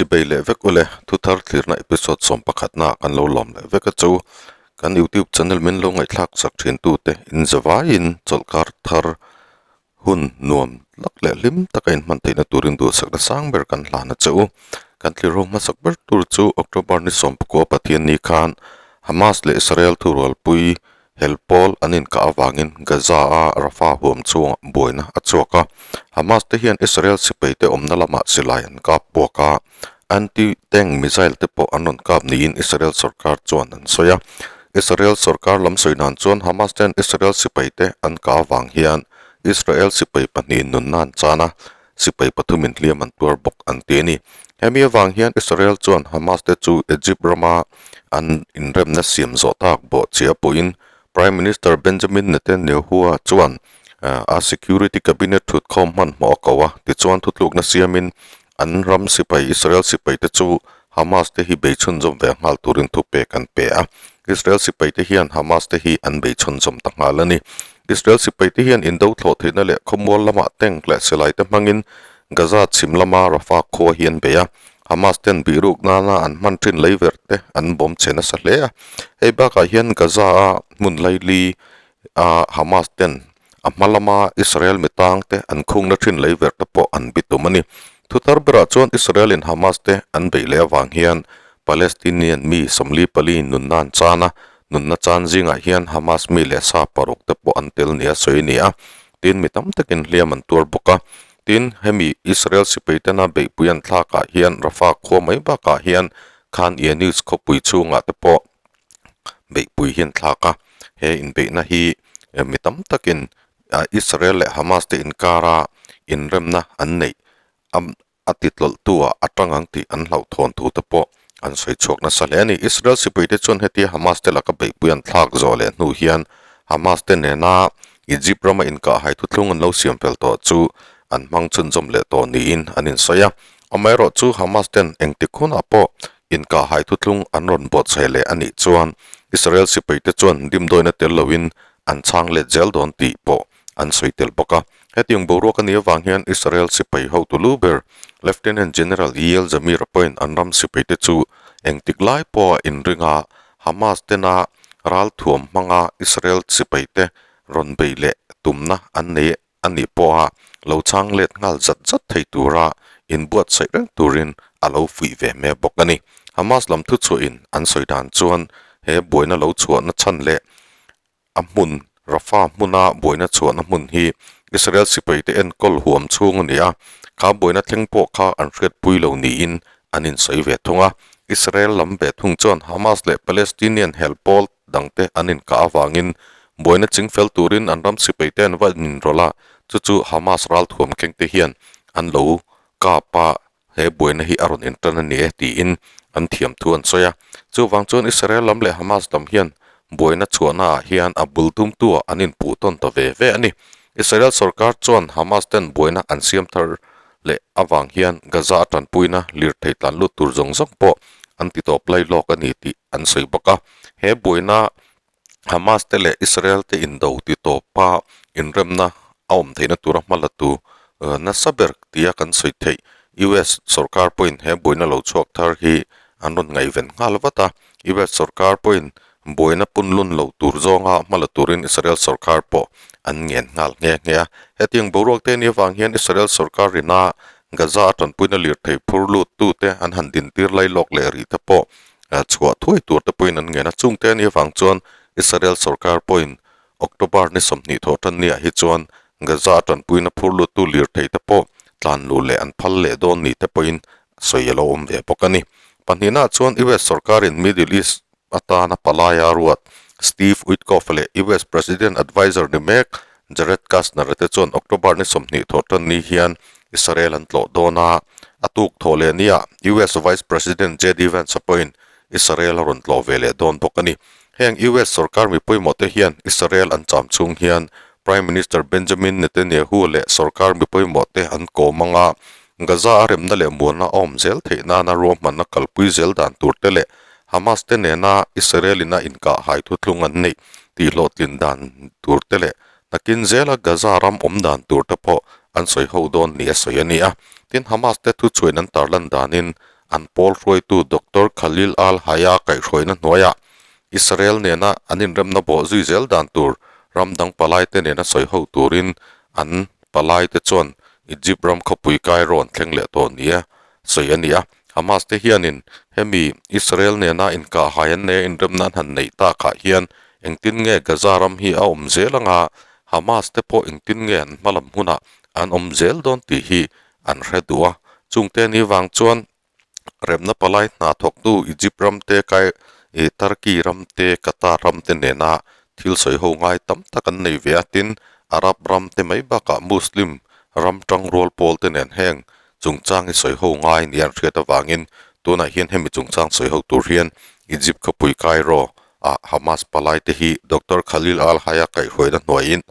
Chibei leh vek ule, thuthar thlirna episode 11 ah kan lo lawm leh vek a chu. Kan YouTube channel min lo ngaihthlak sak thin tute in zavaiin chawlhkar thar hun nuam lak leh hlim taka inhman theihna turin duhsakna sang ber kan hlan a che u. Kan thlirho hmasak ber tur chu October ni 19 Pathianni khan Hamas leh Israel thurualpui Hel pawl an inkah avangin Gaza-a Rafah huam chungah buaina a chhuak a. Hamas te hian Israel sipaite awmna lamah silai an kap puak a, anti-tank missile te pawh an rawn kap niin Israel sorkar chuan an sawi a. Israel sorkar lam sawi nan chuan Hamas ten Israel sipaite an kah avang hian Israel sipai pahnihin nunna an chan a, sipai pathumin hliam an tuar bawk an ti a ni. Hemi avang hian Israel chuan Hamas te chu Egypt rama an inremna siam zawh tak bawh chiah pawhin Prime Minister Benjamin Netanyahu-a chuan a security cabinet thutkhawm hmanhmawh a ko a, tichuan thutlukna siamin an ram sipai Israel sipai te chu Hamas te hi bei chhunzawm ve nghal turin thupek an pe a. Israel sipai te hian Hamas te hi an bei chhunzawm ta nghal a ni. Israel sipai te hian indo thlawh theihna leh khawmual lamah tank leh silai te hmangin Gaza chhim lama Rafah khua hi an bei a. Hamas ten bihruk nana an hman thin lei ver te an bawm che nasa hle a. Hei bakah hian Gaza a hmun laili a Hamas ten a hma lama Israel mi tang te an khungna thin lei ver te pawh an bi tum a ni. Thuthar berah chuan Israel in Hamas te an beih leh avang hian Palestinian mi 44 nunna an chan a, nunna chan zingah hian Hamas mi leh sa paruk te pawh an tel nia sawi a ni a, tin mi tam takin hliam an tuar bawk a. Tin, hemi Israel sipai tena beihpui an thlakah hian Rafah khua mai bakah hian Khan Younis khawpui chhungah te pawh beihpui hi an thlak a, he inbeihna hi mi tam takin Israel leh Hamas te inkara inremna an neih a ti tlawlhtu ah a tang ang tih an hlauhthawn thu te pawh an sawi chhuak nasa hle a ni. Israel sipai te chuan hetia Hamas te laka beihpui an thlak zawh leh hnu hian Hamas te nena Egypt rama inkahhai thuthlung an lo siam fel tawh chu an hmang chhunzawm leh tawh niin an insawi a. Amaherawhchu Hamas ten engtik hunah pawh Inkahhai thuthlung an rawn buatsaih leh a nih chuan Israel sipaite chuan dimdawina tel loin an chhang let zel dawn tih pawh an sawi tel bawk a. Hetiang boruak a nih avang hian Israel sipai hotu lu ber Lieutenant General Eyal Zamir pawhin an ram sipaite chu engtik lai pawha inringa Hamas tena ralthuam hmanga Israel sipaite rawn bei leh tumna an nei a nih pawha lo chhang let nghal zat zat thei tura inbuatsaih reng turin a lo fuih ve mek bawk a ni. Hamas lam thuchhuahin an sawi dan chuan he buaina lo chhuahna chhan leh a hmun Rafah hmuna buaina chhuahna hmun hi Israel sipaite enkawl huam chhung a ni a, kha buaina thleng pawh kha an hriatpui lo niin an insawi ve thung a. Israel lam ve thung chuan Hamas leh Palestinian hel pawl dangte an inkah avangin buaina chingfel turin an ram sipaite an va inrawlh a, chu chu Hamas ralthuam kengte hian an lo kap a, he buaina hi a rawn intan a ni e tiin an thiam thu an sawi a. Chuvang chuan Israel lam leh Hamas lam hian buaina chhuahna ah hian a bul tumtu ah an inpuh tawn ta ve ve a ni. Israel sorkar chuan Hamas ten buaina an siam thar leh avang hian Gaza a tanpuina lirthei tlan lut tur zawng zawng pawh an ti tawp lai lawk a ni tih an sawi bawk a. He buaina Hamas te leh Israel te indo ti tawpa inremna a awm theihna tura hma la tu nasa ber tia kan sawi theih US sorkar pawhin he buaina lo chhuak thar hi an rawn ngaihven nghal vat a. US sorkar pawhin buaina punlun lo tur zawnga hma la turin Israel sorkar pawh an ngen nghal nghe nghe a. Hetiang boruak te ni avang hian Israel sorkar rina Gaza a tanpuina lirthei phur lut tute an han dintir lai lawk leh rih te pawh chhuah thuai tur te pawhin an ngen a. Chungte a nih avang chuan Israel sorkar pawhin October ni 20 thawh tan niah hi chuan Gaza a tanpuina phur lut tu lirthei te pawh tlan luh leh an phal leh dawn ni te pawhin sawi a lo awm ve bawk a ni. Pahnihnaah chuan US sorkarin Middle East atana palaia ruat Steve Witkoff leh US President Advisor ni mek Jared Kushner te chuan October ni 20 thawh tan ni hian Israel an tlawh dawn a, a tuk thawh leh nia US Vice President JD Vance pawhin Israel a rawn tlawh ve leh dawn bawk a ni. Heng US sorkar mi pawimawh te hian Israel an cham chhung hian Prime Minister Benjamin Netanyahu leh sorkar mi pawimawh te an kawm ang a, Gaza a remna leh mualna a awm zel theih nana ruahmanna kalpui zel dan tur te leh Hamas te nena Israel in a inkahhai thuthlung an neih tih hlawhtlin dan tur te leh nakin zela Gaza ram awm dan tur te pawh an sawi ho dawn ni a sawi a ni a. Tin, Hamas te thuchhuain an tarlan danin. an pawl hruaitu Doctor Khalil al-Hayya kaihhruaina hnuaiah Israel nena an inremna bawh zui zel dan tur ram dang palaite nena sawi ho turin an palaite chuan Egypt ram khawpui Cairo an thleng leh tawh nia sawi a ni a. Hamas te hianin hemi Israel nena inkahhai an nei a inremna an han neih takah hian engtin nge Gaza ram hi a awm zel anga Hamas te pawh engtin nge an hmalam hunah an awm zel dawn tih hi an hre duh a. Chungte ni vang chuan Remna palai hna thawktu Egypt ram te, Turkey ram te, Qatar ram te nena thil sawi ho ngai tam tak an nei ve a, tin Arab ram te mai bakah Muslim ram tangrual pawl te nen heng chungchang hi sawi ho ngai nia an hriat avangin tunah hian hemi chungchang sawi ho tur hian Egypt khawpui Cairo ah Hamas palai te hi Doctor Khalil al-Hayya kaihhruaina hnuaiin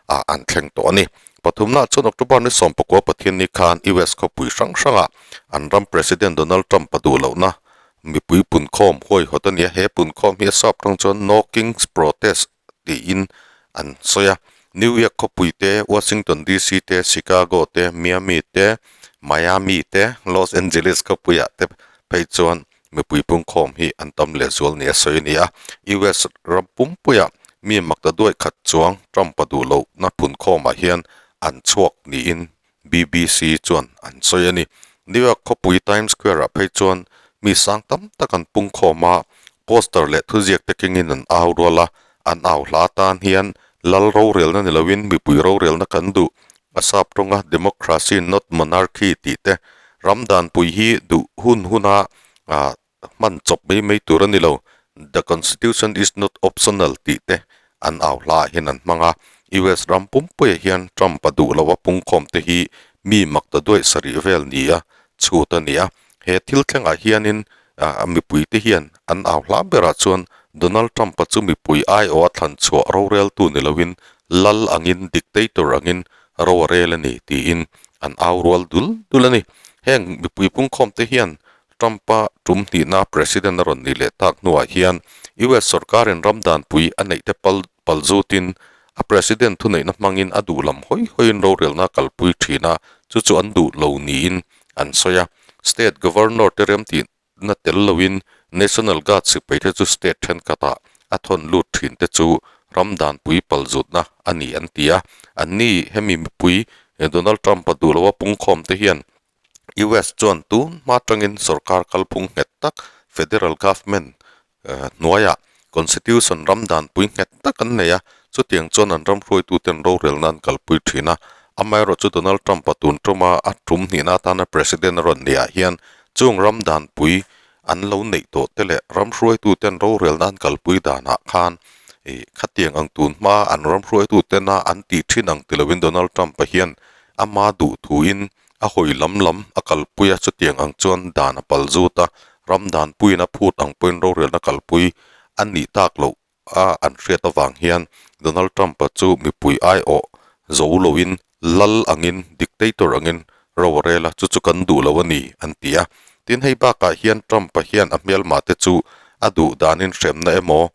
ah an thleng tawh a ni. Pathumna chuan October ni sawmpakua Pathianni khan US khawpui hrang hrangah an ram President Donald Trump a duh lohna mipui punkhawm huaihawt a ni a, he punkhawm hi a sap tang chuan No Kings Protest tiin an sawi a. New York khawpui te, Washington DC te, Chicago te, Miami te, Miami te, Los Angeles khawpuiah te phei chuan Mipui pungkhawm hi an tam lehzual nia sawi a ni a, US ram pumpuiah mi makta duai khat chuang Trump-a duh lohna phunkhawmah hian an chhuak niin BBC chuan an sawi a ni. New York khawpui Times Square-ah phei chuan mi sang tam tak an pungkhawm a, poster leh thuziak te kengin an au rual a, an au hla tan hian lal rorelna ni loin mipui rorelna kan duh, a sap tawnga democracy not monarchy tih te ram danpui hi duh hun huna ah hman chawp mai mai tur a ni lo, the constitution is not optional tih te an au hla ah hian an hmang a, US ram pumpuiah hian Trump a duh loh a pungkhawm te hi mi mak ta duaih sarih vel ni a chhut a ni a, he thil thlengah hianin ah mipui te hian an au hla berah chuan Donald Trump a chu mipui aiawh a thlan chhuah roreltu ni loin lal angin dictator angin ro a rel a ni tiin an au rual dul dul a ni. Heng mipui pungkhawm te hian Trump-a tum hnihna president a rawn nih leh tak hnuah hian US sorkarin ram danpui a neih te pal pal zutin a president thuneihna hmangin a duh lam hawi hawiin rorelna a kalpui thin a, chu chu an duh lo niin an sawi a. State governor te remtih na tel loin National Guard sipai te chu state thenkhatah a thawn lut thin te chu ram danpui palzutna a ni an ti a. Anni hemi mipui Donald Trump-a duh loa pungkhawm te hian US chuan tun hma tangin sorkar kalphung nghet tak federal government hnuaiah constitution ram danpui nghet tak an nei a, chutiang chuan an ram hruaituten rorelna an kalpui thin a. Amaherawhchu Donald Trump-a tun tuma a tum hnihna atana president a rawn nih ah hian Chung ram danpui an lo neih tawh te leh ram hruaituten rorelna an kalpui danah khan ih khatiang ang tun hma an ram hruaitutena an tih thin ang ti loin Donald Trump-a hian ama duh thuin a hawi lam lam a kalpui a, chutiang ang chuan dan a pal zut a, ram danpuiin a phut ang pawhin rorelna kalpui a nih tak loh a an hriat avang hian Donald Trump-a chu mipui aiawh zo loin lal angin, dictator angin ro a rel a, chu chu kan duh lo a ni, an ti a. Tin, hei bakah hian Trump-a hian a hmelma te chu a duh danin hremna emaw,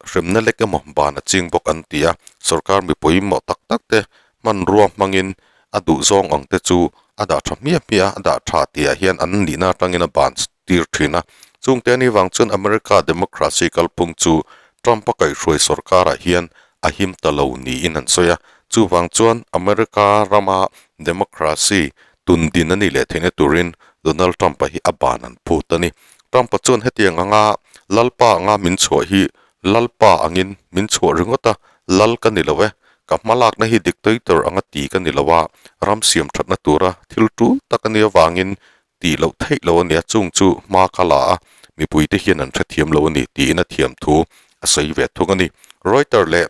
hremna lek emaw ban a ching bawk an ti a. Sorkar mipui mawh tak tak te hmanrua hmangin a duh zawng ang te chu a dah tha hmiah hmiah a, a dah tha tihah hian an nihna atangin a ban tir thin a. Chungte ani vang chuan America democracy kalphung chu Trump-a kaihhruai sorkarah hian a him ta lo niin an sawi a. Chuvang chuan America rama democracy tun din a nih leh theihna turin Donald Trump-a hi a ban an phut a ni. Trump-a chuan hetiang anga Lalpa anga min chhuah hi Lalpa angin min chhuah ringawt a, Lal ka ni lo e, ka hmalakna hi dictator anga ti ka ni lo a, ram siam thatna tura thil tul tak a nih avangin tih loh theih lo a nia, chung chu hma ka la a, mipuite hian an hrethiam lo a ni tiin a thiam thu a sawi ve thung a ni. Reuter leh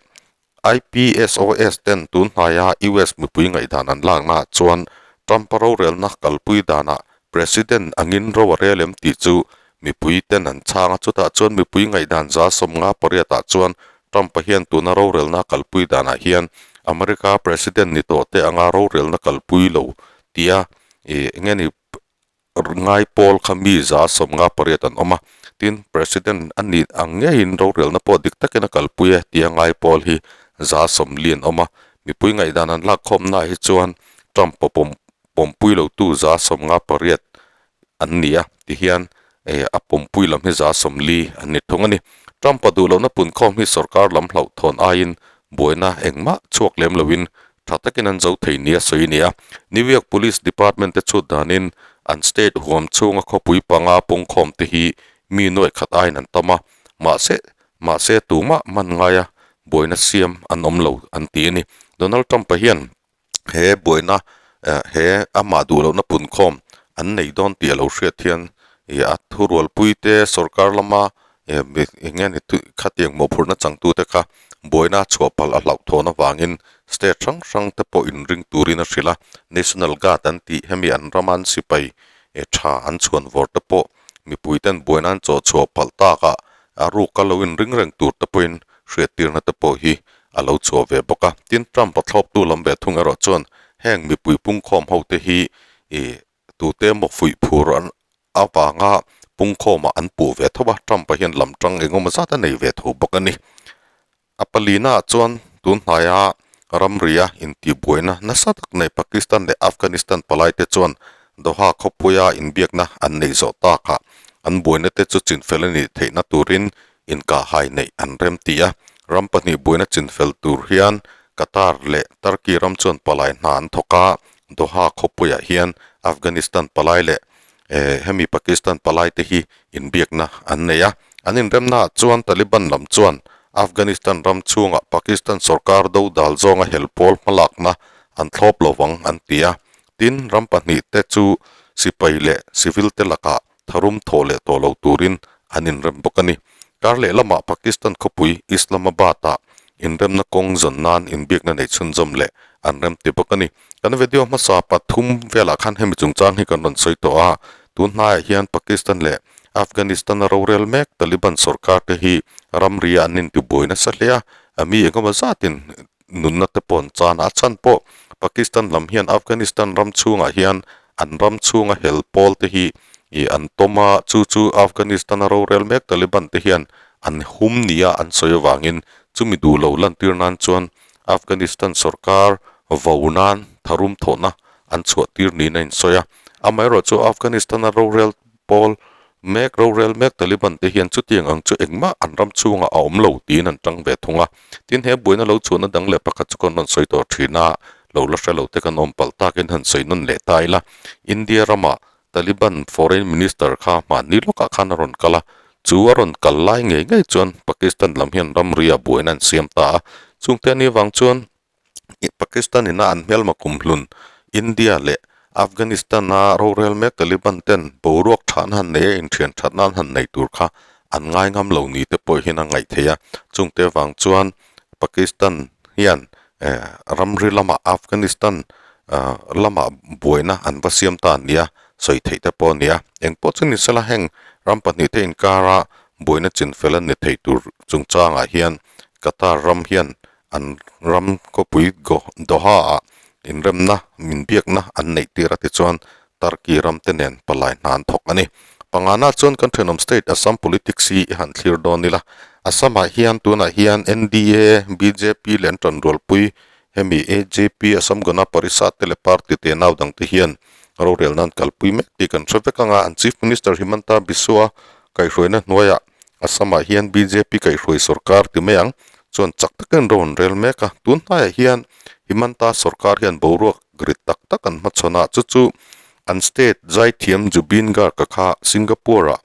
IPSOS ten tun hnaia US mipui ngaihdan an laknaah chuan Trump-a rorelna kalpui danah President angin ro a rel em tih chu mipui ten an chhang a, chutah chuan mipui ngaihdan za 58 ah chuan Trump-a hian tuna rorelna kalpui danah hian America President ni tawh te anga rorelna kalpui lo tia ih eng nge ni ngai pawl kha mi 58 an awm a, tin President a nih ang ngeiin rorelna pawh dik takin a kalpui e tia ngai pawl hi 40 an awm a, mipui ngaihdan an lakkhawmnaah hi chuan Trump-a pawm pawmpui lotu 58. an ni a, tihian a pawmpui lam hi 40% an ni thung a ni. Trump-a duh lohna punkhawm hi sorkar lam hlauhthawn aiin buaina engmah chhuak lem loin tha takin an zo thei nia sawi a ni a. New York Police Department te chhut danin an state huam chhunga khawpui panga pungkhawm te hi mi nuaih khat aiin an tam a, mahse mahse tumah hman ngaia buaina siam an awm lo an ti a ni. Donald Trump-a hian he buaina he amah duh lohna punkhawm an nei dawn tih a lo hriat hian ih a thurualpui te sorkar lama eng nge ni khatiang mawhphurhna changtute kha buaina chhuah palh a hlauhthawn avangin state hrang hrang te pawh inring turin a hrilh a, National Guard an tih hemi an rama an sipai tha an chhuan vawr te pawh mipui ten buaina an chawh chhuah palh takah a ruk a lo inring reng tur te pawhin hriattirna te pawh hi a lo chhuah ve bawk a. Tin, Trump a thlawptu lam ve thung erawh chuan heng mipui pungkhawm ho te hi ih tute emaw fuih phur an avanga pungkhawmah an puh ve tho a, Trump-a hian lam tang engemaw zat a nei ve tho bawk a ni. A palina ah chuan tun hnaia ramria intihbuaina nasa tak nei Pakistan leh Afghanistan palaite chuan Doha khawpuia inbiakna an neih zawh takah an buaina te chu chinfel a nih theihna turin inkahhai neih an rem ti a, ram pahnih buaina chinfel tur hian Qatar leh Turkey ram chuan palai hna an thawk a, Doha khawpuiah hian Afghanistan palai leh hemi Pakistan palai te hi inbiakna an nei a, an inremnaah chuan Taliban lam chuan Afghanistan ram chhungah Pakistan sorkar do dal zawnga hel pawl hmalakna an thlawp lo vang an ti a, tin ram pahnih te chu sipai leh civil te lakah tharum thawh leh tawh lo turin an inrem bawk a ni. Kar lehlamah Pakistan khawpui Islamabad-ah inremna kawng zawn nan inbiakna nei chhunzawm leh an rem ti bawk a ni. Kan video hmasa pathum velah khan hemi chungchang hi kan rawn sawi tawh a, tun hnaiah hian Pakistan leh Afghanistan-a rorel mek Taliban sorkar te hi ramria an intibuai nasa hle a, a mi engemaw zatin nunna te pawh an chan a, a chhan pawh Pakistan lam hian Afghanistan ram chhungah hian an ram chhunga hel pawl te hi ih an tawm a, chu chu Afghanistan a rorel mek Taliban te hian an hum nia an sawi avangin chumi duh lo lantir nan chuan Afghanistan sorkar vo nan tharum thawhna an chhuah tir niin a insawi a. Amaherawhchu chu Afghanistan a rorel pawl mek rorel mek Taliban te hian chutiang ang chu engmah an ram chhungah a awm lo tiin an tang ve thung a. Tin, he buaina lo chhuahna dang leh pakhat chu kan rawn sawi tawh thin a, lo la hre lo te kan awm palh takin han sawi nawn leh ta ila. India rama Taliban Foreign Minister kha hmanni lawkah khan a rawn kal a, chu a rawn kal lai ngei ngei chuan Pakistan lam hian ramria buaina an siam ta a, chungte ani avang chuan Pakistan ina an hmelma kumhlun India leh Afghanistan a rorel mek Taliban ten boruak tha an han nei a inthian that nan han nei tur kha an ngai ngam lo ni te pawh hian a ngaih theih a, chungte vang chuan Pakistan hian ramri lamah Afghanistan lamah buaina an va siam ta nia sawi theih te pawh a ni a, engpawh chu ni sela heng ram pahnih te inkara buaina chinfel an ni thei tur chungchangah hian Qatar ram hian An ram khawpui Doha-ah inremna, minbiakna an neih tir a tichuan Turkey ram te nen palai hna an thawk a ni. Pangana chuan kan thenawm state Assam politics hi i han thlir dawn ila. Assam-ah hian tunah hian NDA, bjp leh an tanrualpui hemi AJP, Assam Gana Parishad te leh party te nau dang te hian rorelna an kalpui mek tih kan hre vek ang a. An Chief Minister Himanta Biswa kaihhruaina hnuaiah Assam-ah hian bjp kaihhruai sorkar ti mai ang chuan chak takin ro an rel mek a, tun hnaiah hian Himanta sorkar hian boruak rit tak tak an hmachhawn a, chu chu an state zaithiam Zubeen Garg-a kha Singapore-ah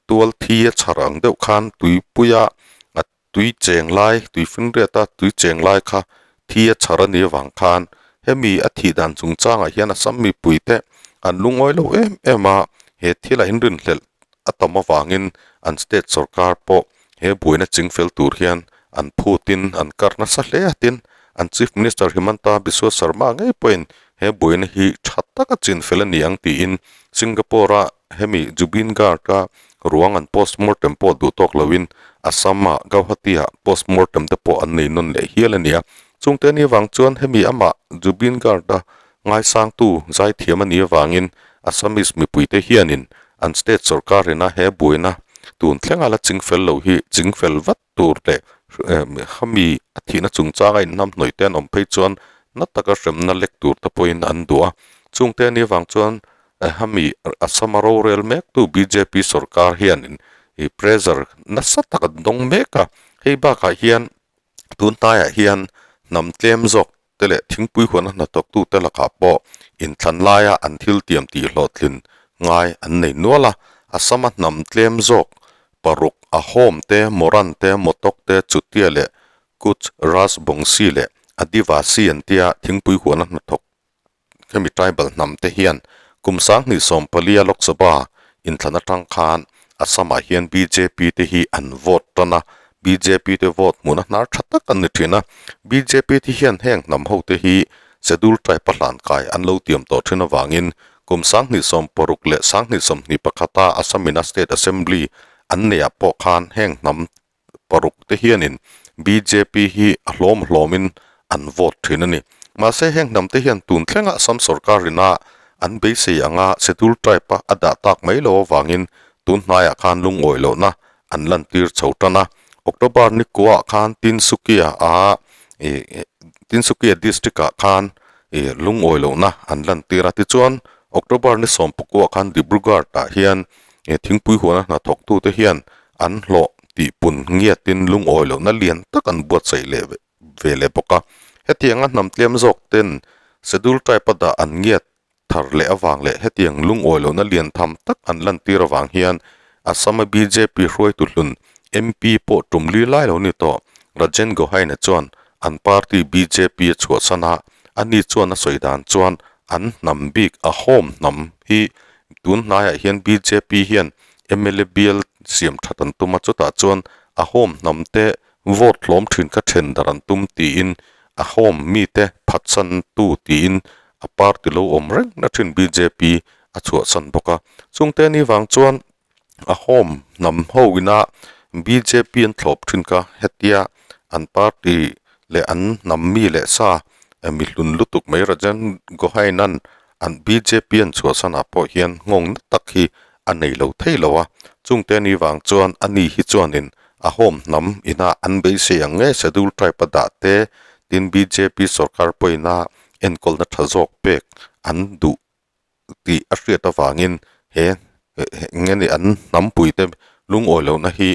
tual thi a chhar ang deuh khan tuipuia a tui cheng lai, tui finriata tui cheng lai kha thi a chhar a nih avang khan hemi a thih dan chungchangah hian Assam mipuite an lungawi lo em em a, he thil a inrinhlelh a tam avangin an state sorkar pawh he buaina chingfel tur hian an phutin an kar nasa hle a, tin an Chief Minister Himanta Biswa Sarma ngei pawhin he buaina hi tha taka chinfel a ni ang tiin Singapore-a hemi Zubeen Garg-a ruang an postmortem pawh duh tawk loin Assam-ah Gauhati-ah postmortem te pawh an nei nawn leh hial a ni a, chungte ni avang chuan hemi amah Zubeen Garg-a Ngaisangtu zaithiam a nih avangin Assamese mipuite hianin an state sorkarina he buaina tun thlenga la chingfel lo hi chingfel vat tur leh hami a thihna chungchanga inhnamhnawih te an awm phei chuan na taka hremna lek tur te pawhin an duh a. Chungte a nih avang chuan Hemi Assam-a rorel mektu bjp sorkar hianin ih pressure nasa tak an dawng mek a, hei bakah hian tun hnaiah hian hnam tlem zawk te leh thingpui huana hnathawktute lakah pawh inthlan laia an thil tiam tih hlawhtlin ngai an nei nual a, Assam-a hnam tlem zawk paruk Ahom te, Moran te, Motok te, Chutia leh Kuch Rajbongshi leh Adivasi an tia thingpui huana hnathawk Hemi tribal hnam te hian kum 2014 a Lok Sabha inthlan atang khan Assam-ah hian bjp te hi an vote tan a, bjp te vote hmuhna hnar tha tak an ni thin a. Bjp te hian heng hnam ho te hi Schedule Tribe a hlan kai an lo tiam tawh thin avangin kum 2016 leh 2021 a Assam ina State Assembly an neihah pawh khan heng hnam paruk te hianin bjp hi a hlawm hlawmin an vote thin a ni. Mahse heng hnam te hian tun thlenga Assam sorkar ina an beisei anga Schedule Tribe a a dah tak mai lo avangin tun hnaiah khan lungawi lohna an lantir chho tan a. October ni kuaah khan Tinsukia a ih Tinsukia district ah khan ih lungawi lohna an lantir a. Tichuan October ni sawmpakua khan Dibrugarh ah hian ih thingpui huana hnathawktute hian An hlawh tih pun ngiatin lungawi lohna lian tak an buatsaih leh ve leh bawk a. Hetianga hnam tlem zawk ten Schedule Tribe a dah an ngiat thar leh avang leh hetiang lungawi lohna lian tham tak an lantir avang hian Assam-a bjp hruaitu hlun MP pawh tum li lai lo ni tawh Rajen Gohain-a chuan an party bjp a chhuahsan a, ani chuan a sawi dan chuan an hnam bik a home hnam hi tun hnaiah hian bjp hian mla bial siam that an tum a chutah chuan a home hnam te vote hlawm thin kha then dar an tum tiin a home mite phatsan tu tiin a party lo awm reng na thin bjp a chhuahsan bawk a chungte ni vang chuan a home hnam ho ina bjp an thlawp thin kha hetia an party leh an hnam mi leh sa mihlun lutuk mai Rajen Gohain an An bjp an chhuahsanah pawh hian nghawng na tak hi a nei lo thei lo a, chungte ni vang chuan a ni hi chuanin a home hnam ina an beisei ang nge Schedule Tribe a dah te, tin bjp sorkar pawhina enkawlna tha zawk pek an duh tih a hriat avangin he nge ni an hnampuite lungawi lohna hi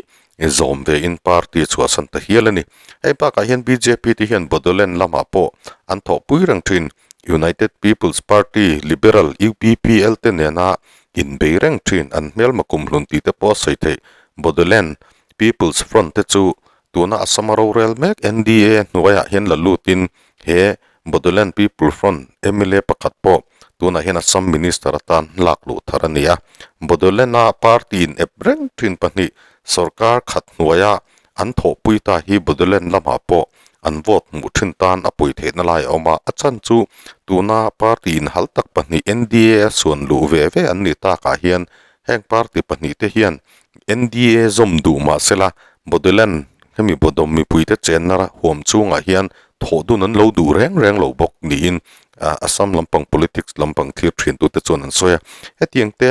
zawm ve in party a chhuahsan ta hial a ni. Hei bakah hian bjp te hian Bodoland lamah pawh an thawhpui reng thin. United People's Party, Liberal, UPPL te nena inbei reng thin an hmelma kumhlun tih te pawh a sawi theih. Bodoland People's Front te chu tuna Assam a rorel mek NDA hnuaiah hian la lutin he Bodoland People Front mla pakhat pawh tunah hian Assam Minister atan lak luh thar a ni a. Bodoland-a party in ep reng thin pahnih sorkar khat hnuaia an thawhpui ta hi Bodoland lamah pawh an vote hmuh thin tan a pawi theihna lai a awm a. A chhan chu tuna party inhal tak pahnih NDA a suan luh ve ve an nih takah hian heng party pahnih te hian NDA zawm duh mah sela Bodoland hemi Bodom mipuite chenna huam chungah hian thawh dun an lo duh reng reng lo bawk niin Assam lampang politics lampang thlir thintute chuan an sawi a. Hetiang te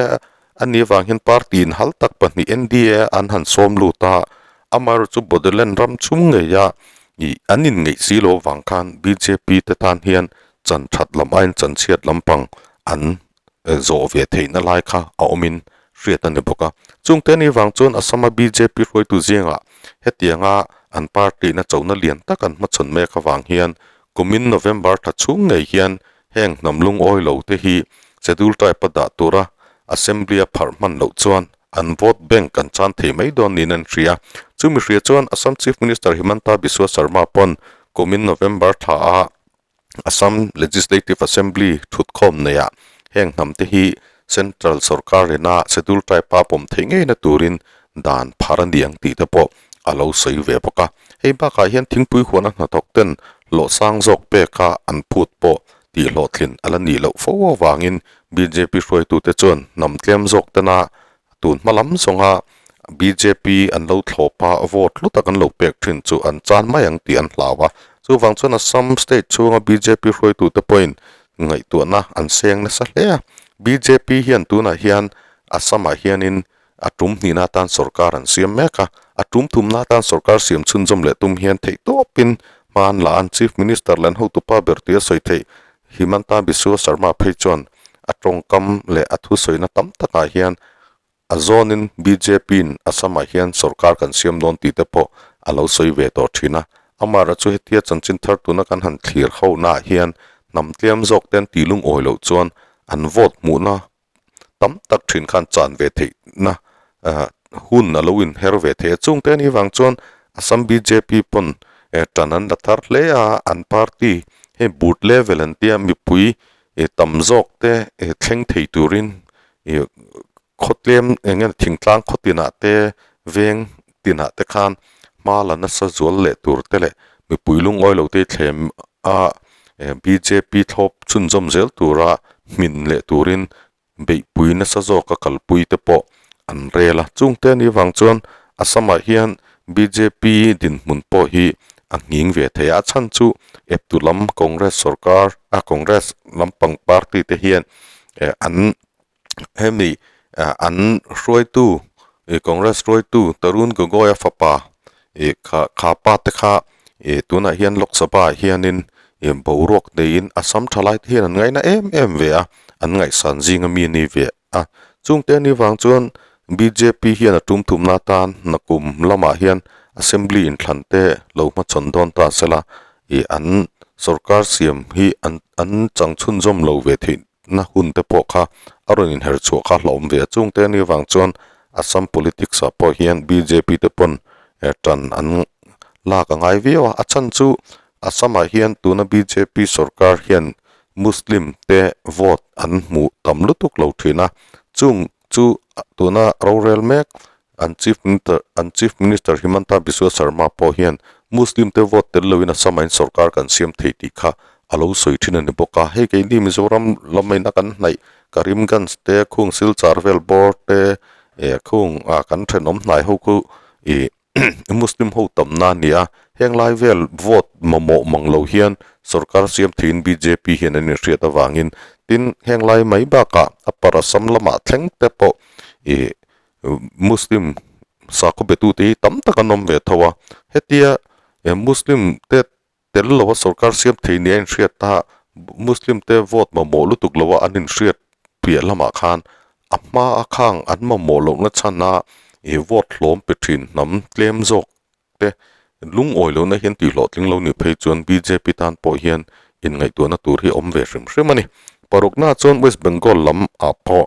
a nih avang hian party in hal tak pahnih NDA an han sawm lut a, amaherawhchu Bodoland ram chhung ngeia ih an inngeih si lo avang khan bjp te tan hian chan that lam aiin chan chhiat lampang an zawh ve theihna lai kha a awmin hriat a ni bawk a. Chungte ni vang chuan Assam-a bjp hruaitu zingah hetianga an party-na chona lian tak an hmachhawn mek avang hian kumin November thla chhung ngei hian heng hnam lungawi lo te hi Schedule Tribe-a dah tura Assembly-a pharh hman loh chuan an vote bank an chan thei mai dawn niin an hria. Chumi hria chuan Assam Chief Minister Himanta Biswa Sarma pawn kumin November thla a Assam Legislative Assembly thutkhawm neiah heng hnam te hi Central sorkar ina Schedule Tribe a pawm theih ngeina turin dan phar a ni ang tih te pawh a lo sawi ve bawk a. Hei bakah hian thingpui huana hnathawk ten hlawh sang zawk peka an phut pawh tih hlawhtlin a la nih loh fo avangin bjp hruaitute chuan hnam tlem zawk tena Tun hma lam zawnga bjp an lo thlawp a, vote hlu tak an lo pek thin chu an chan mai ang tih an hlau a. Chuvang chuan Assam state chhunga bjp hruaitute pawhin ngaihtuahna an seng nasa hle a. Bjp hian tunah hian Assam-ah hianin a tum hnihna atan sorkar an siam mek a. A tum thumna atan sorkar siam chhunzawm leh tum hian theihtawpin hma an la a. An Chief Minister leh an hotupa ber tia sawi theih Himanta Biswa Sarma phei chuan. A tawngkam leh a thusawina tam takah hian a zawnin bjp in Assam-ah hian sorkar kan siam dawn tih te pawh a lo sawi ve tawh thin a. Amaherawhchu chu hetia chanchin thar tuna kan han thlir honaah hian hnam tlem zawk te an tih lungawi loh chuan an vote hmuhna tam tak thin khan chan ve theihna hun a lo inher ve thei a. Chungte anih vang chuan Assam bjp pawn tan an la thar hle a, an party hei booth level an tia mipui tam zawk te thleng thei turin ih khawtlem eng nge thingtlang khaw tinah te veng tinah te khan hma la nasa zual leh tur te leh mipui lungawi lo te thlem a bjp thlawp chhunzawm zel tura hmin leh turin beihpui nasa zawka kalpui te pawh an rel a chungte anih vang chuan Assam ah hian bjp dinhmun pawh hi a nghing ve thei a a chhan chu eptu lam Congress sorkar a Congress lampang party te hian eh an hemi an hruaitu ih Congress hruaitu Tarun Gogoi a fapa ih kha kha pa te kha ih tunah hian Lok Sabha ah hianin ih boruak neiin Assam thalai te hian an ngaina em em ve a an ngaihsan zinga mi a ni ve a chungte anih vang chuan bjp hian a tum thumna atan nakum lamah hian Assembly inthlan te lo hmachhawn dawn ta sela ih an sorkar siam hi an an chang chhunzawm lo ve theih na hun te pawh kha a rawn inher chhuah kha hlauhawm ve a. Chungte anih avang chuan Assam politics ah pawh hian bjp te pawn tan an lak a ngai viau a. A chhan chu Assam ah hian tuna bjp sorkar hian Muslim te vote an hmuh tam lutuk lo thin a. Chung chu tuna rorel mek an Chief Minister an Chief Minister Himanta Biswa Sarma pawh hian Muslim te vote tel loin Assam ah in sorkar kan siam thei tih kha a lo sawi thin a ni bawk a. Hei keini Mizoram lam ina kan hnaih Karimganj te khung Silchar vel bawr te eh khung ah kan thenawm hnai ho khu ih Muslim ho tamna a ni a, heng lai vel vote mamawh mang lo hian sorkar siam theiin bjp hian an inhriat avangin tin heng lai mai bakah Upper Assam lamah thleng te pawh ih Muslim sakhaw betute hi tam tak an awm ve tho a, hetia Muslim te tel lo a sorkar siam thei nia inhriat ta Muslim te vote mamawh lutuk lo a an inhriat piah lamah khan a hma a khang an mamawh lohna chhan a ih vote hlawm pe thin hnam tlem zawk te lungawi lohna hian tih hlawhtling lo nih phei chuan bjp tan pawh hian inngaihtuahna tur hi a awm ve hrim hrim a ni. Parukna chuan West Bengal lam ah pawh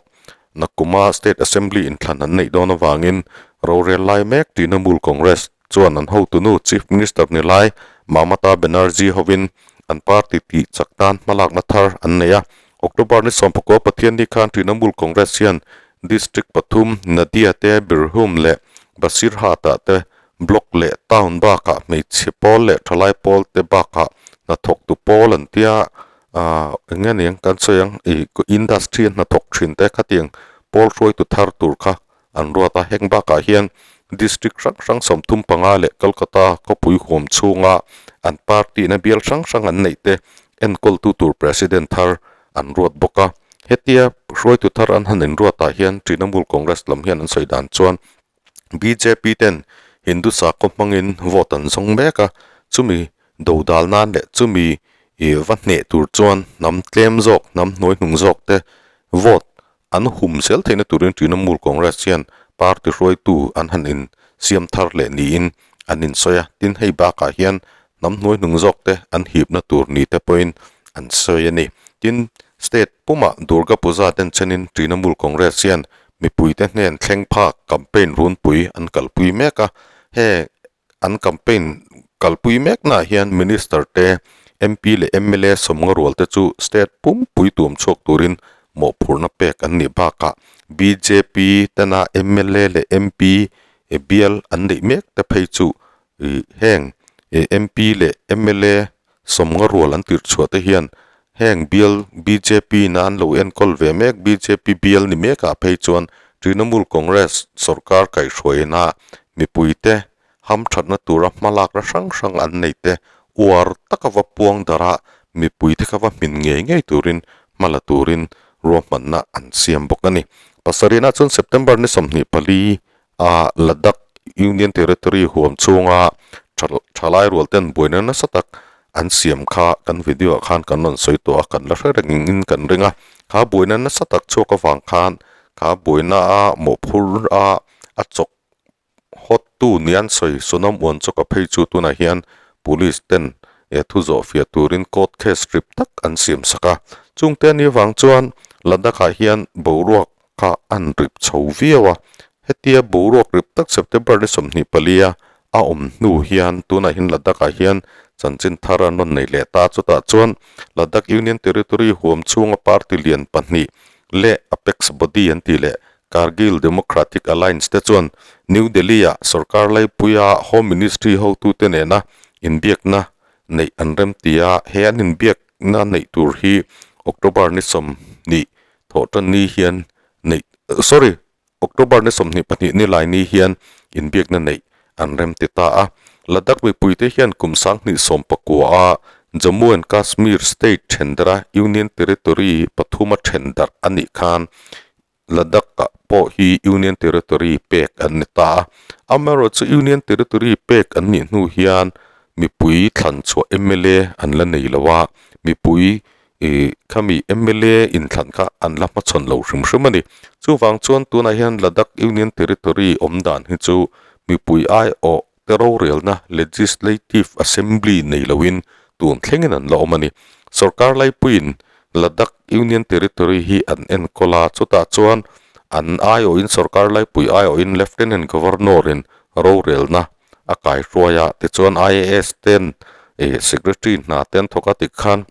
Nakuma State Assembly inthlan an neih dawn avangin rorel lai mek Trinamool Congress chuan an hotunu Chief Minister ni lai Mamata Banerjee hovin an party tih chak tan hmalakna thar an nei a. October ni sawmpakua Pathianni khan Trinamool Congress hian District pathum Nadia te, Birhum leh Basirhat-ah te Block leh Town bakah hmeichhe pawl leh thalai pawl te bakah hnathawktu pawl an tia Ahh eng nge niang kan sawi ang ih industry a hnathawk thin te khatiang pawl hruaitu thar tur kha an ruat a heng bakah hian district hrang hrang 35 leh Kolkata khawpui huam chhunga an party na bial hrang hrang an neih te enkawltu tur president thar an ruat bawk a hetia hruaitu thar an han inruatah hian Trinamool Congress lam hian an sawi dan chuan bjp ten Hindu sakhaw hmangin vote an zawng mek a, chumi dodal nan leh chumi ih va hneh tur chuan hnam tlem zawk, hnam hnuai hnung zawk te vote an hum zel theihna turin Trinamool Congress hian party hruaitu an han in siam thar leh niin an insawi a, tin hei bakah hian hnam hnuai hnung zawk te an hipna tur ni te pawhin an sawi a ni. Tin, state pumah Durga Puja ten chenin Trinamool Congress hian Mipuite hnen thleng phak campaign runpui an kalpui mek a, he an campaign kalpui meknaah hian Minister te, MP leh mla sawmnga rual te chu state pumpui tuam chhuak turin mawhphurhna pek an nih bakah bjp tena mla leh MP bial an neih mek te phei chu heng MP leh mla Sawmnga rual an tirh chhuah te hian heng bial bjp na an lo enkawl ve mek bjp bial ni mekah phei chuan Trinamool Congress sorkar kaihhruaina mipuite hamthatna tura hmalakna hrang hrang an nei te uar taka va puang darh a mipuite kha va hmin ngei ngei turin hma la turin ruahmanna an siam bawk a ni. Pasarihna chuan September ni 24 a Ladakh Union Territory huam chhunga thalai rual ten buaina nasa tak an siam kha kan video ah khan kan rawn sawi tawh a, kan la hre reng in kan ring a, kha buaina nasa tak chhuak avang khan kha buaina a mawhphur a a chawk hawt tu nia an sawi Sonam Uanchawka phei chu tunah hian police ten he thu zawh fiah turin court case rip tak an siam sak a, chungte anih avang chuan Ladakh ah hian boruak kha an rip chho viau a, hetia boruak rip tak September ni 24 a a awm hnu hian tunah hian Ladakh ah hian chanchin thar an rawn nei leh ta a, chutah chuan Ladakh Union Territory huam chhunga party lian pahnih leh Apex Body an tih leh Kargil Democratic Alliance te chuan New Delhi ah sorkar laipuia Home Ministry hotute nena inbiakna neih an remti a, he an inbiakna neih tur hi October ni 20 thawhtan ni hian neih sorry October ni 22 ni lai ni hian inbiakna neih an remti ta a. Ladakh mipuite hian kum 2019 a Jammu and Kashmir state thendara Union Territory pathuma thendarh a nih khan Ladakh-ah pawh hi Union Territory pek an ni ta a. Amaherawhchu Union Territory pek an nih hnu hian mipui thlan chhuah mla an la nei lo a, mipui ih khami mla inthlan kha an la hmachhawn lo hrim hrim a ni. Chuvang chuan tunah hian Ladakh Union Territory awm dan hi chu mipui aiawh te rorelna Legislative Assembly nei loin tun thlengin an la awm a ni. Sorkar laipuiin Ladakh Union Territory hi an enkawl a, chutah chuan an aiawhin sorkar laipui aiawhin Lieutenant Governor-in rorelna a kaihruai a, tichuan IAS ten Secretary hna te an thawk a tikhan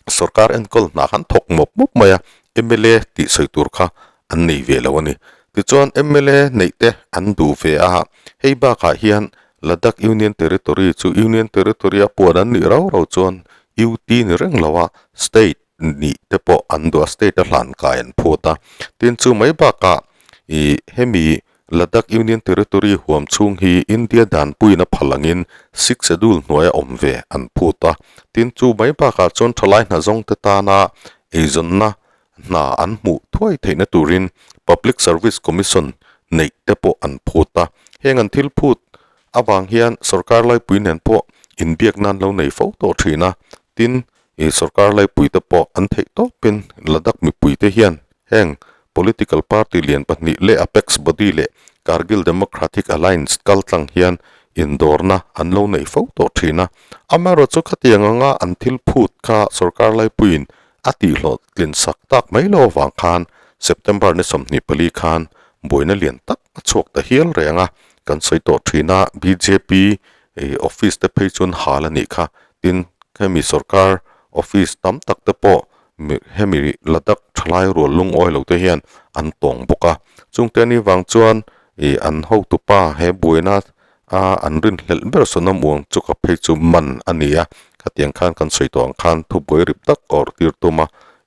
Sorkar enkawl hna khan thawk mawp mawp mai a, mla tih sawi tur kha an nei ve lo a ni. Tichuan mla neih te an duh ve a, hei bakah hian Ladakh Union Territory chu Union Territory a puan an nih rau rau chuan UT ni reng lo a, State nih te pawh an duh a, State a hlan kai an phut a. Tin chu mai bakah ih hemi Ladakh Union Territory huam chhung hi India danpuiin a phal angin Sixth Schedule hnuaia awm ve an phut a. Tin, chu mai bakah chuan thalai hna zawngte tana eizawnna hna an hmuh thuai theihna turin Public Service Commission neih te pawh an phut a. Heng an thil phut avang hian sorkar laipui nen pawh inbiak nan lo nei fo tawh thin a. Tin, ih sorkar laipuite pawh an theih tawpin Ladakh mipuite hian Heng political party lian pahnih leh apex body leh Kargil Democratic Alliance kaltlang hian indawrna an lo nei fo tawh thin a. Amaherawhchu khatiang anga an thil phut kha sorkar laipuiin a tihhlawhtlin sak tak mai lo avang khan September ni 24 khan buaina lian tak a chhuak ta hial reng a. Kan sawi tawh thin a, bjp office te phei chuan hal a nih kha. Tin, hemi sorkar office tam tak te pawh Hemi Ladakh thalai rual lungawi lo te hian an tawng bawk a, chungte ni vang chuan ih an hotupa he buaina a an rinhlelh ber Sonam Uang chu ka phei chu man a ni a, khatiang khan kan sawi tawh ang khan thubuai rip tak awrh tir tum a,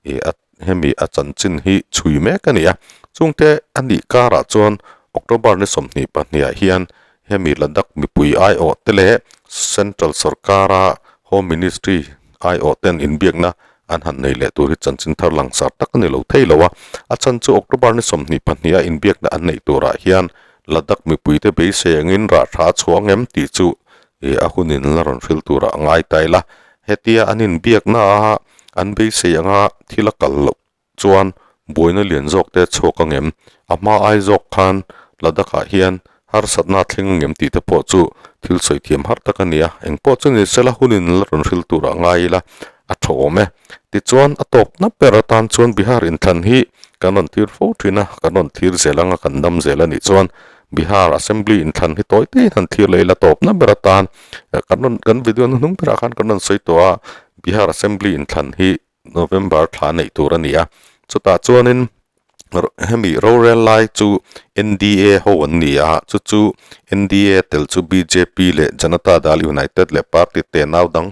ih a hemi a chanchin hi chhui mek a ni a, chungte a nih karah chuan October ni 22 ah hian hemi Ladakh mipui aiawh te leh Central sorkara Home Ministry aiawh ten inbiakna an han nei leh tur hi chanchin thar langsar tak a ni lo thei lo a. A chhan chu October ni 22 a inbiakna an neih turah hian Ladakh mipuite beisei angin rah tha a chhuah ang em tih chu ih a hunin la rawn hril turah a ngai ta ila. Hetia an inbiakna a an beisei anga thil a kal loh chuan buaina lian zawk te chhuak ang em? A hma ai zawk khan Ladakh-ah hian harsatna a thleng ang em tih te pawh chu thil sawi thiam har tak a ni a, eng pawh chu ni sela hunin la rawn hril turah ngai ila a tha awm e. Tichuan a tawpna ber atan chuan Bihar inthlan hi kan rawn thlir fo thin a, kan rawn thlir zel anga kan dam zel a nih chuan Bihar Assembly inthlan hi tawi teiin han thlir leh ila tawpna ber atan kan rawn kan video hnuhnung berah khan kan rawn sawi tawh a, Bihar Assembly inthlan hi November thla neih tur a ni a, chutah chuanin hemi rorel lai chu NDA ho an ni a, chu chu NDA tel chu bjp leh Janata Dal United leh party te nau dang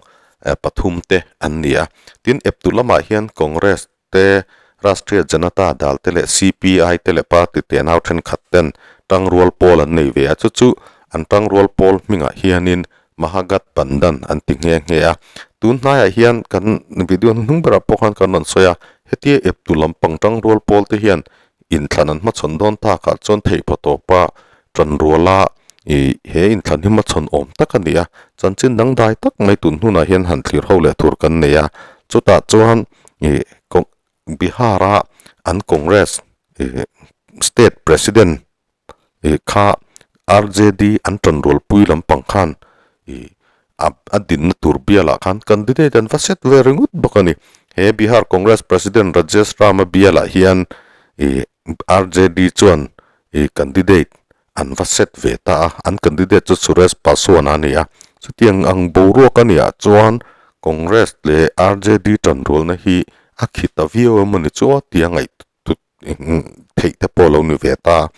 pathum te an ni a. Tin, eptu lamah hian Congress te, Rashtriya Janata Dal te leh CPI te leh party te nau thenkhat ten tangrual pawl an nei ve a, chu chu an tangrual pawl hmingah hianin Mahagatbandhan an ti nghe nghe a. Tun hnaiah hian kan video hnuhnung berah pawh khan kan rawn sawi a, hetia eptu lampang tangrual pawl te hian inthlan an hmachhawn dawn takah chuan theihphaw tawpa tanruala Ih he inthlan hi hmachhawn awm tak a ni a, chanchin dangdai tak mai tun hnunah hian han thlir ho leh tur kan nei a, chutah chuan ih Bihar a an Congress ih state president ih kha RJD an tanrualpui lampang khan ih a a dinna tur bialah khan candidate an va set ve ringawt bawk a ni. He Bihar Congress president Rajesh Rama bialah hian ih RJD chuan ih candidate an va set ve ta a, an candidate chu Suresh Paswan a ni a. Chutiang ang boruak a nih ah chuan Congress leh RJD tanrualna hi a khi ta viau emaw ni chu a tia ngaih theih te pawh a lo ni ve ta.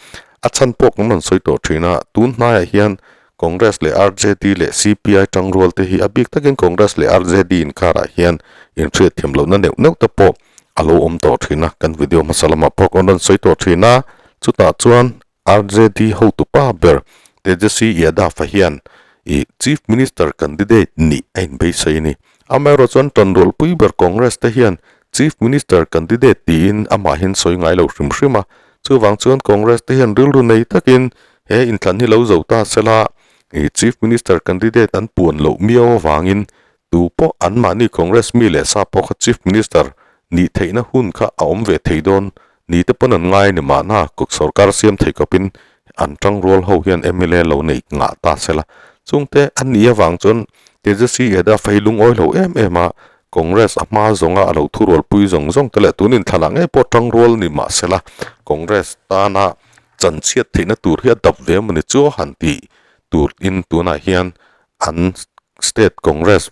A chhan pawh kan rawn sawi tawh thin a, tun hnaiah hian Congress leh RJD leh CPI tangrual te hi a bik takin Congress leh RJD inkarah hian inhriatthiam lohna neuh neuh te pawh a lo awm tawh thin a, kan video hmasa lamah pawh kan rawn sawi tawh thin a, chutah chuan RJD hotupa ber Tejaswi Yadav-a hian ih Chief Minister candidate nih a inbeisei a ni. Amaherawh chuan tanrualpui ber Congress te hian Chief Minister candidate tiin amahin sawi ngai lo hrim hrim a. Chuvang chuan Congress te hian rilru nei takin he inthlan hi lo zo ta sela ih Chief Minister candidate an puan loh miau avangin tu pawh anmahni Congress mi leh sa pawh kha Chief Minister nih theihna hun kha a awm ve thei dawn Ni te pawn an ngai a ni mahna, kawk sorkar siam thei kawpin an tangrual ho hian mla lo nei ngah ta sela. Chungte a ni avang chuan Tejaswi Yadav hi lungawi lo em em a, Congress a hma zawnga a lo thurualpui zawng zawng te leh tun inthlanah ngei pawh tangrual ni mah sela, Congress tana chanchhiat theihna tur hi a dap ve emaw ni chu han tih tur in tunah hian an state Congress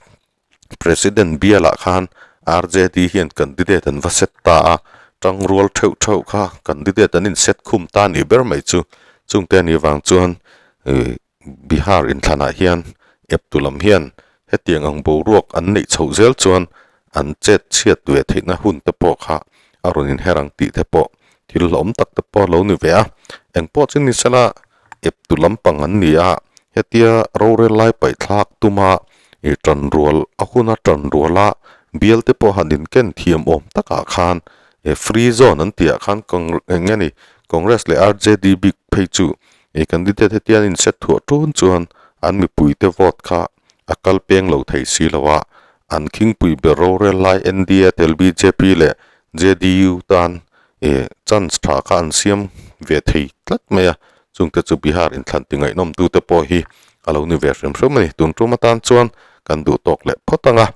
President bialah khan RJD hian candidate an va set ta a, tangrual theuh theuh kha candidate an inset khum ta a nih ber mai chu. Chungte a nih vang chuan ih Bihar inthlanah hian eptu lam hian hetiang ang boruak an neih chhoh zel chuan an chet chhiat ve theihna hun te pawh kha a rawn inher ang tih te pawh thil hlauhawm tak te pawh a lo ni ve a. Engpawh chu ni sela eptu lampang an ni a, hetia rorel lai paihthlak tuma ih tanrual a huna tanruala bial te pawh han inken thiam awm takah khan ih free zone an tih ah khan eng nge ni Congress leh RJD bik phei chu ih candidate hetia an inset thuah tun chuan an mipui te vote kha a kal peng lo thei si lo a, an khingpui ber rorel lai NDA tel bjp leh JDU tan ih chance tha kha an siam ve thei tlat mai a, chungte chu Bihar inthlan ti ngaihnawm tute pawh hi a lo ni ve hrim hrim a ni. Tun tum atan chuan kan duh tawk leh phawt ang a,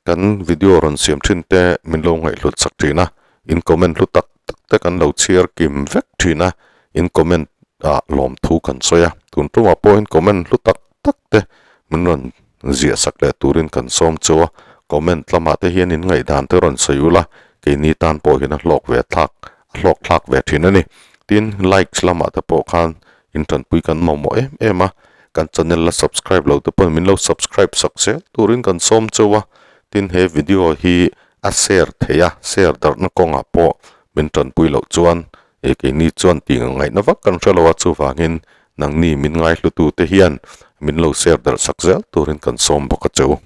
kan video rawn siam thin te min lo ngaihhlut sak thin a, in comment hlu tak tak te kan lo chhiar kim vek thin a, in comment ah lawmthu kan sawi a, tun tumah pawhin comment hlu tak tak te min rawn ziah sak leh turin kan sawm chu a, comment lamah te hian in ngaihdan te rawn sawi ula, keini tan pawh hian a hlawk ve thlak a hlawk thlak ve thin a ni. Tin, likes lamah te pawh khan in tanpui kan mamawh em em a, kan channel la subscribe lo te pawhin min lo subscribe sak zel turin kan sawm chu a, tin he video hi a share thei a, share darhna kawngah pawh min tanpui loh chuan He keini chuan tih ngaihna vak kan hre lo a, chuvangin nangni min ngaihlutu te hian min lo share darh sak zel turin kan sawm bawk a che u.